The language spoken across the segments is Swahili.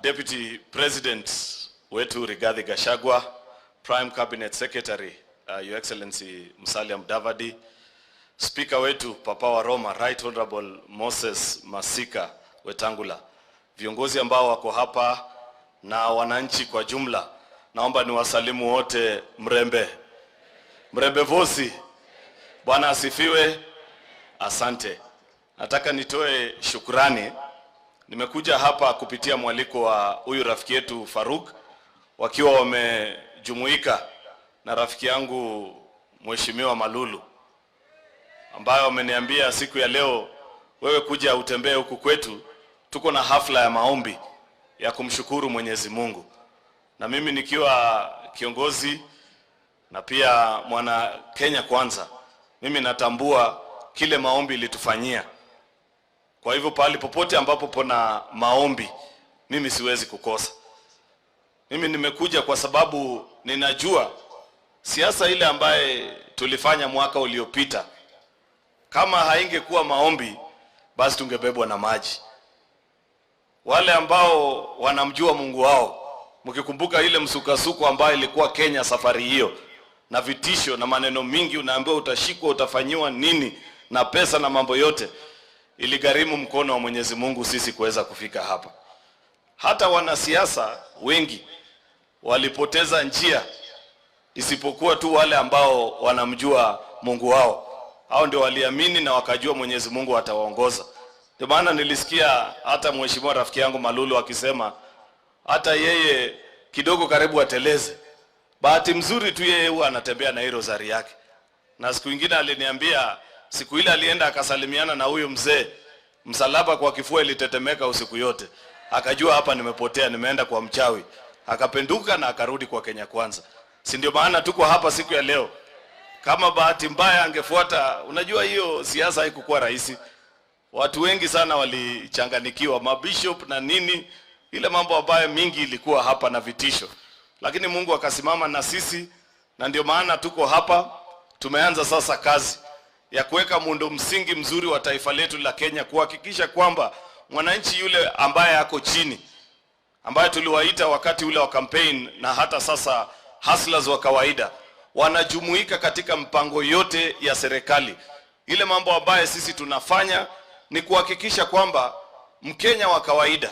Deputy President wetu Rigathi Gachagua, Prime Cabinet Secretary Your Excellency Musalia Mudavadi, Speaker wetu Papa wa Roma Right Honorable Moses Masika Wetangula, viongozi ambao wako hapa na wananchi kwa jumla, naomba niwasalimu wote. Mrembe mrembe vosi, Bwana asifiwe. Asante. Nataka nitoe shukrani. Nimekuja hapa kupitia mwaliko wa huyu rafiki yetu Faruk, wakiwa wamejumuika na rafiki yangu Mheshimiwa Malulu, ambayo wameniambia siku ya leo, wewe kuja utembee huku kwetu, tuko na hafla ya maombi ya kumshukuru Mwenyezi Mungu, na mimi nikiwa kiongozi na pia mwana Kenya Kwanza, mimi natambua kile maombi ilitufanyia. Kwa hivyo pahali popote ambapo pana maombi, mimi siwezi kukosa. Mimi nimekuja kwa sababu ninajua siasa ile ambaye tulifanya mwaka uliopita, kama haingekuwa maombi, basi tungebebwa na maji. Wale ambao wanamjua Mungu wao, mkikumbuka ile msukasuko ambayo ilikuwa Kenya safari hiyo, na vitisho na maneno mingi, unaambiwa utashikwa, utafanyiwa nini na pesa na mambo yote, iligharimu mkono wa Mwenyezi Mungu sisi kuweza kufika hapa. Hata wanasiasa wengi walipoteza njia, isipokuwa tu wale ambao wanamjua Mungu wao. Hao ndio waliamini na wakajua Mwenyezi Mungu atawaongoza. Ndio maana nilisikia hata mheshimiwa rafiki yangu Malulu akisema hata yeye kidogo karibu ateleze. Bahati mzuri tu yeye huwa anatembea na hii rosari yake, na siku ingine aliniambia, siku ile alienda akasalimiana na huyu mzee, msalaba kwa kifua ilitetemeka usiku yote, akajua hapa nimepotea, nimeenda kwa mchawi. Akapenduka na akarudi kwa Kenya Kwanza. Si ndio maana tuko hapa siku ya leo? Kama bahati mbaya angefuata, unajua hiyo siasa haikukuwa rahisi. Watu wengi sana walichanganikiwa, mabishop na nini, ile mambo ambayo mingi ilikuwa hapa na vitisho, lakini Mungu akasimama na sisi, na ndio maana tuko hapa. Tumeanza sasa kazi ya kuweka muundo msingi mzuri wa taifa letu la Kenya, kuhakikisha kwamba mwananchi yule ambaye ako chini, ambaye tuliwaita wakati ule wa campaign na hata sasa hustlers wa kawaida, wanajumuika katika mpango yote ya serikali. Ile mambo ambayo sisi tunafanya ni kuhakikisha kwamba Mkenya wa kawaida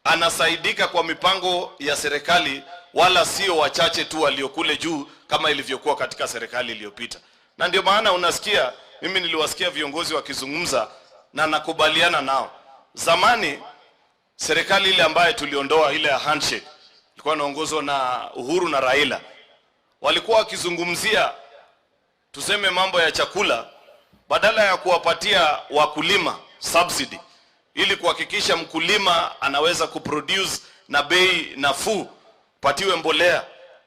anasaidika kwa mipango ya serikali, wala sio wachache tu waliokule juu kama ilivyokuwa katika serikali iliyopita. Na ndio maana unasikia, mimi niliwasikia viongozi wakizungumza na nakubaliana nao. Zamani serikali ile ambayo tuliondoa, ile ya handshake, ilikuwa inaongozwa na Uhuru na Raila, walikuwa wakizungumzia tuseme mambo ya chakula, badala ya kuwapatia wakulima subsidy ili kuhakikisha mkulima anaweza kuproduce na bei nafuu, patiwe mbolea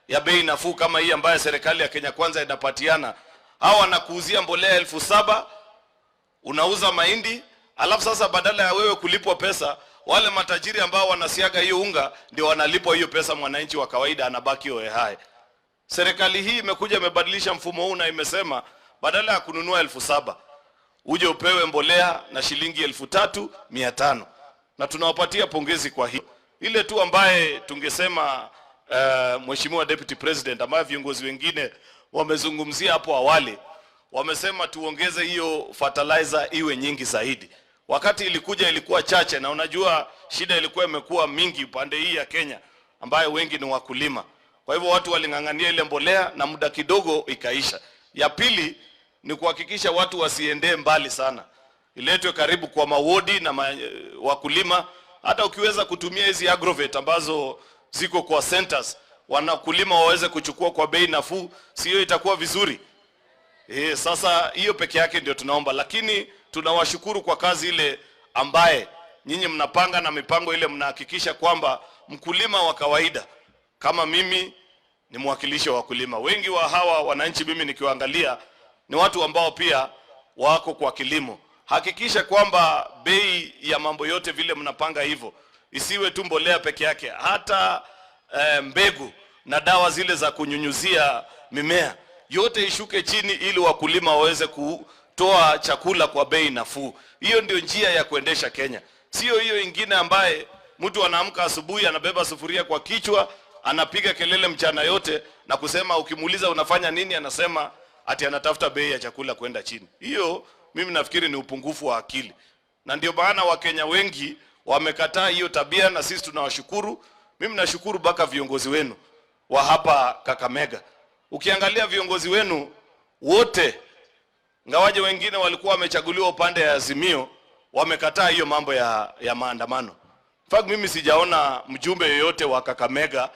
ya bei nafuu kama hii ambayo serikali ya Kenya Kwanza inapatiana. Hao wanakuuzia mbolea 7,000, unauza mahindi, alafu sasa badala ya wewe kulipwa pesa, wale matajiri ambao wanasiaga hiyo unga ndio wanalipwa hiyo pesa, mwananchi wa kawaida anabaki hohehahe. Serikali hii imekuja imebadilisha mfumo huu na imesema badala ya kununua 7,000 uje upewe mbolea na shilingi 3,500, na tunawapatia pongezi kwa hiyo. Ile tu ambaye tungesema Mheshimiwa Deputy President, ambaye viongozi wengine wamezungumzia hapo awali, wamesema tuongeze hiyo fertilizer iwe nyingi zaidi. Wakati ilikuja ilikuwa chache, na unajua shida ilikuwa imekuwa mingi upande hii ya Kenya, ambayo wengi ni wakulima. Kwa hivyo watu waling'ang'ania ile mbolea na muda kidogo ikaisha. Ya pili ni kuhakikisha watu wasiendee mbali sana, iletwe karibu kwa mawodi na wakulima. Hata ukiweza kutumia hizi agrovet ambazo ziko kwa centers, wanakulima waweze kuchukua kwa bei nafuu, sio itakuwa vizuri? Sasa hiyo peke yake ndio tunaomba, lakini tunawashukuru kwa kazi ile ambaye nyinyi mnapanga na mipango ile mnahakikisha kwamba mkulima wa kawaida kama mimi ni mwakilishi wa wakulima. Wengi wa hawa wananchi mimi nikiwaangalia ni watu ambao pia wako kwa kilimo. Hakikisha kwamba bei ya mambo yote vile mnapanga hivyo, isiwe tu mbolea peke yake, hata mbegu na dawa zile za kunyunyuzia mimea yote ishuke chini, ili wakulima waweze kutoa chakula kwa bei nafuu. Hiyo ndio njia ya kuendesha Kenya, sio hiyo ingine ambaye Mtu anaamka asubuhi, anabeba sufuria kwa kichwa, anapiga kelele mchana yote na kusema, ukimuuliza unafanya nini, anasema ati anatafuta bei ya chakula kwenda chini. Hiyo mimi nafikiri ni upungufu wa akili, na ndio maana Wakenya wengi wamekataa hiyo tabia, na sisi tunawashukuru. Mimi nashukuru mpaka viongozi wenu wa hapa Kakamega. Ukiangalia viongozi wenu wote, ingawaje wengine walikuwa wamechaguliwa upande ya Azimio, wamekataa hiyo mambo ya maandamano. In fact, mimi sijaona mjumbe yeyote wa Kakamega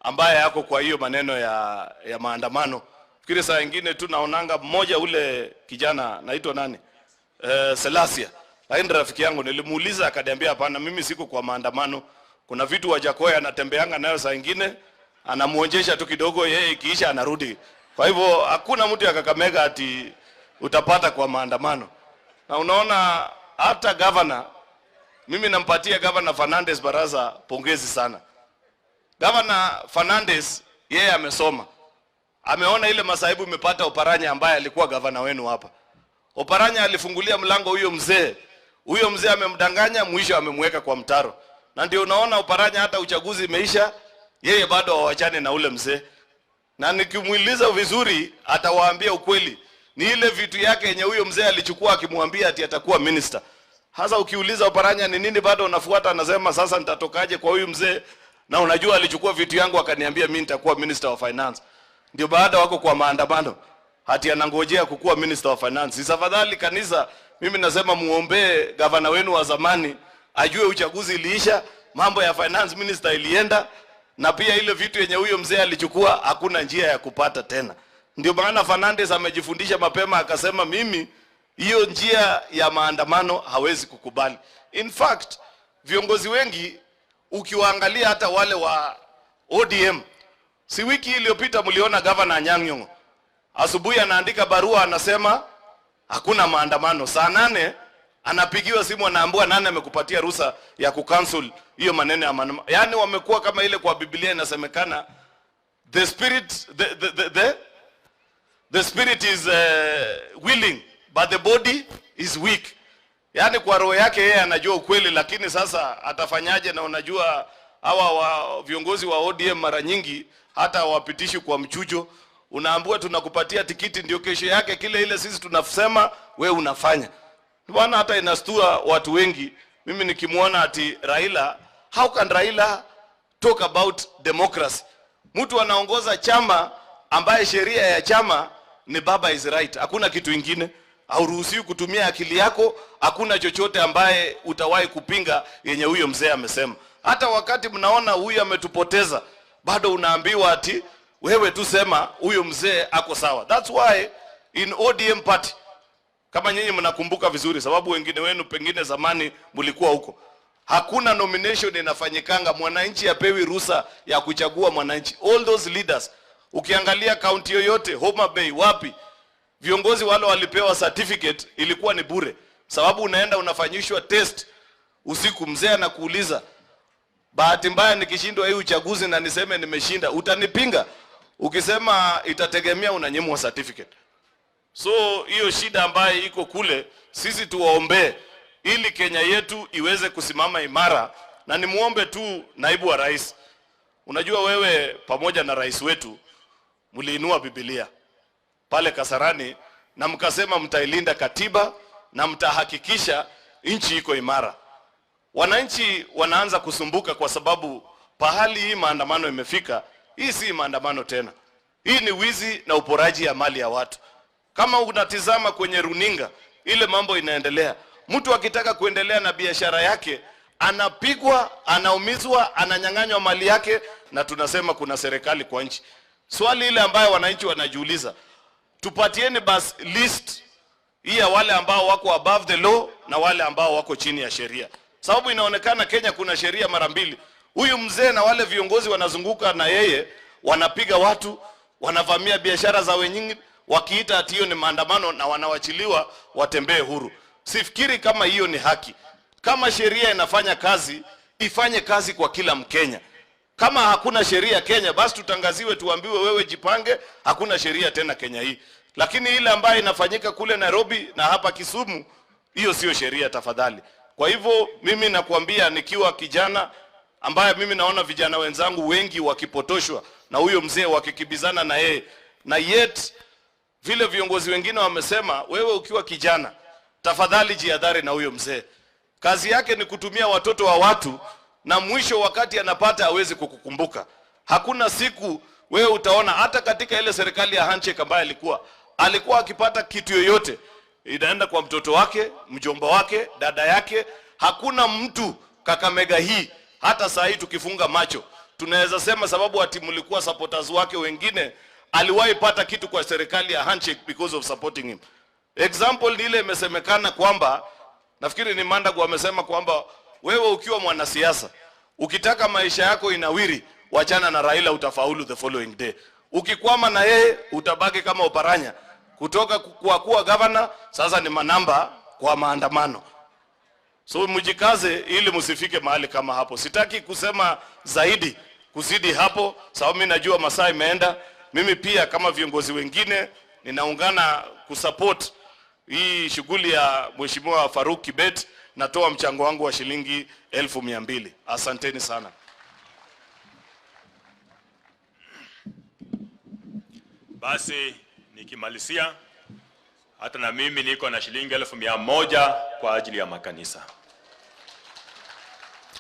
ambaye yako kwa hiyo maneno ya maandamano. Fikiri saa ingine tu naonanga mmoja, ule kijana naitwa nani? Selasia. Lakini rafiki yangu nilimuuliza, akaniambia hapana, mimi siko kwa maandamano. Kuna vitu Wajackoyah anatembeanga nayo, saa ingine anamuonjesha tu kidogo, yeye ikiisha anarudi. Kwa hivyo hakuna mtu ya Kakamega ati utapata kwa maandamano. Na unaona hata governor, mimi nampatia Governor Fernandez Baraza pongezi sana. Governor Fernandez yeye amesoma, ameona ile masaibu imepata Oparanya ambaye alikuwa gavana wenu hapa. Oparanya alifungulia mlango huyo mzee, huyo mzee amemdanganya, mwisho amemweka kwa mtaro, na ndio unaona Oparanya hata uchaguzi imeisha, yeye bado hawachane na ule mzee. Na nikimuuliza vizuri atawaambia ukweli, ni ile vitu yake yenye huyo mzee alichukua akimwambia ati atakuwa minister. Hasa ukiuliza Oparanya ni nini bado unafuata, anasema sasa nitatokaje kwa huyu mzee, na unajua alichukua vitu yangu akaniambia mimi nitakuwa minister wa finance. Ndio baada wako kwa maandamano hati anangojea kukuwa minister wa finance. Sasa kanisa, mimi nasema muombee gavana wenu wa zamani ajue uchaguzi iliisha, mambo ya finance minister ilienda, na pia ile vitu yenye huyo mzee alichukua hakuna njia ya kupata tena. Ndio maana Fernandez amejifundisha mapema akasema, mimi hiyo njia ya maandamano hawezi kukubali. In fact, viongozi wengi ukiwaangalia hata wale wa ODM, si wiki iliyopita mliona Governor Anyang' Nyong'o asubuhi anaandika barua anasema hakuna maandamano. Saa 8 anapigiwa simu anaambiwa nani amekupatia ruhusa ya kucancel hiyo maneno ya maandamano. Yaani wamekuwa kama ile kwa Biblia inasemekana the spirit the spirit is willing but the body is weak. Yaani kwa roho yake yeye anajua ukweli, lakini sasa atafanyaje? Na unajua hawa wa viongozi wa ODM mara nyingi hata hawapitishi kwa mchujo. Unaambiwa tunakupatia tikiti, ndio kesho yake kile ile sisi tunasema we unafanya. Bwana, hata inastua watu wengi. Mimi nikimwona ati Raila, how can Raila talk about democracy? Mtu anaongoza chama ambaye sheria ya chama ni baba is right, hakuna kitu ingine. Hauruhusiwi kutumia akili yako, hakuna chochote ambaye utawahi kupinga yenye huyo mzee amesema. Hata wakati mnaona huyu ametupoteza, bado unaambiwa ati wewe tu sema huyo mzee ako sawa. That's why in ODM party, kama nyinyi mnakumbuka vizuri, sababu wengine wenu pengine zamani mlikuwa huko, hakuna nomination inafanyikanga, mwananchi apewi ruhusa ya kuchagua mwananchi. All those leaders, ukiangalia kaunti yoyote, Homa Bay, wapi, viongozi wale walipewa certificate ilikuwa ni bure, sababu unaenda unafanyishwa test usiku, mzee anakuuliza, bahati mbaya nikishindwa hii uchaguzi na niseme nimeshinda, utanipinga? Ukisema itategemea, unanyimwa certificate. So hiyo shida ambayo iko kule, sisi tuwaombee ili Kenya yetu iweze kusimama imara, na nimuombe tu naibu wa rais, unajua wewe pamoja na rais wetu mliinua Biblia pale Kasarani na mkasema mtailinda katiba na mtahakikisha nchi iko imara. Wananchi wanaanza kusumbuka kwa sababu pahali hii maandamano imefika, hii si maandamano tena, hii ni wizi na uporaji ya mali ya watu. Kama unatizama kwenye runinga ile mambo inaendelea, mtu akitaka kuendelea na biashara yake anapigwa, anaumizwa, ananyang'anywa mali yake, na tunasema kuna serikali kwa nchi. Swali ile ambayo wananchi wanajiuliza, tupatieni basi list hii ya wale ambao wako above the law na wale ambao wako chini ya sheria, sababu inaonekana Kenya kuna sheria mara mbili. Huyu mzee na wale viongozi wanazunguka na yeye, wanapiga watu, wanavamia biashara za wengine, wakiita ati hiyo ni maandamano na wanawachiliwa watembee huru. Sifikiri kama hiyo ni haki. Kama sheria inafanya kazi, ifanye kazi kwa kila Mkenya. Kama hakuna sheria Kenya, basi tutangaziwe, tuambiwe, wewe jipange, hakuna sheria tena Kenya hii. Lakini ile ambayo inafanyika kule Nairobi na hapa Kisumu, hiyo sio sheria tafadhali. Kwa hivyo mimi nakuambia nikiwa kijana ambaye mimi naona vijana wenzangu wengi wakipotoshwa na huyo mzee, wakikibizana na yeye, na yet vile viongozi wengine wamesema, wewe ukiwa kijana, tafadhali jihadhari na huyo mzee. Kazi yake ni kutumia watoto wa watu, na mwisho wakati anapata hawezi kukukumbuka. Hakuna siku wewe utaona hata katika ile serikali ya handshake ambayo alikuwa akipata kitu yoyote inaenda kwa mtoto wake, mjomba wake, dada yake. Hakuna mtu Kakamega hii, hata saa hii tukifunga macho tunaweza sema sababu ati mlikuwa supporters wake wengine, aliwahi pata kitu kwa serikali ya handshake because of supporting him. Example ni ile imesemekana kwamba, nafikiri ni Mandago amesema kwamba wewe ukiwa mwanasiasa ukitaka maisha yako inawiri, wachana na Raila, utafaulu the following day. Ukikwama na yeye utabaki kama Oparanya, kutoka kwa kuwa governor sasa ni manamba kwa maandamano. So mjikaze ili msifike mahali kama hapo. Sitaki kusema zaidi kuzidi hapo, sababu mimi najua masaa imeenda. Mimi pia kama viongozi wengine ninaungana kusupport hii shughuli ya Mheshimiwa Faruk Kibet. Natoa mchango wangu wa shilingi 200,000. Asanteni sana. Basi nikimalizia, hata na mimi niko na shilingi 100,000 kwa ajili ya makanisa.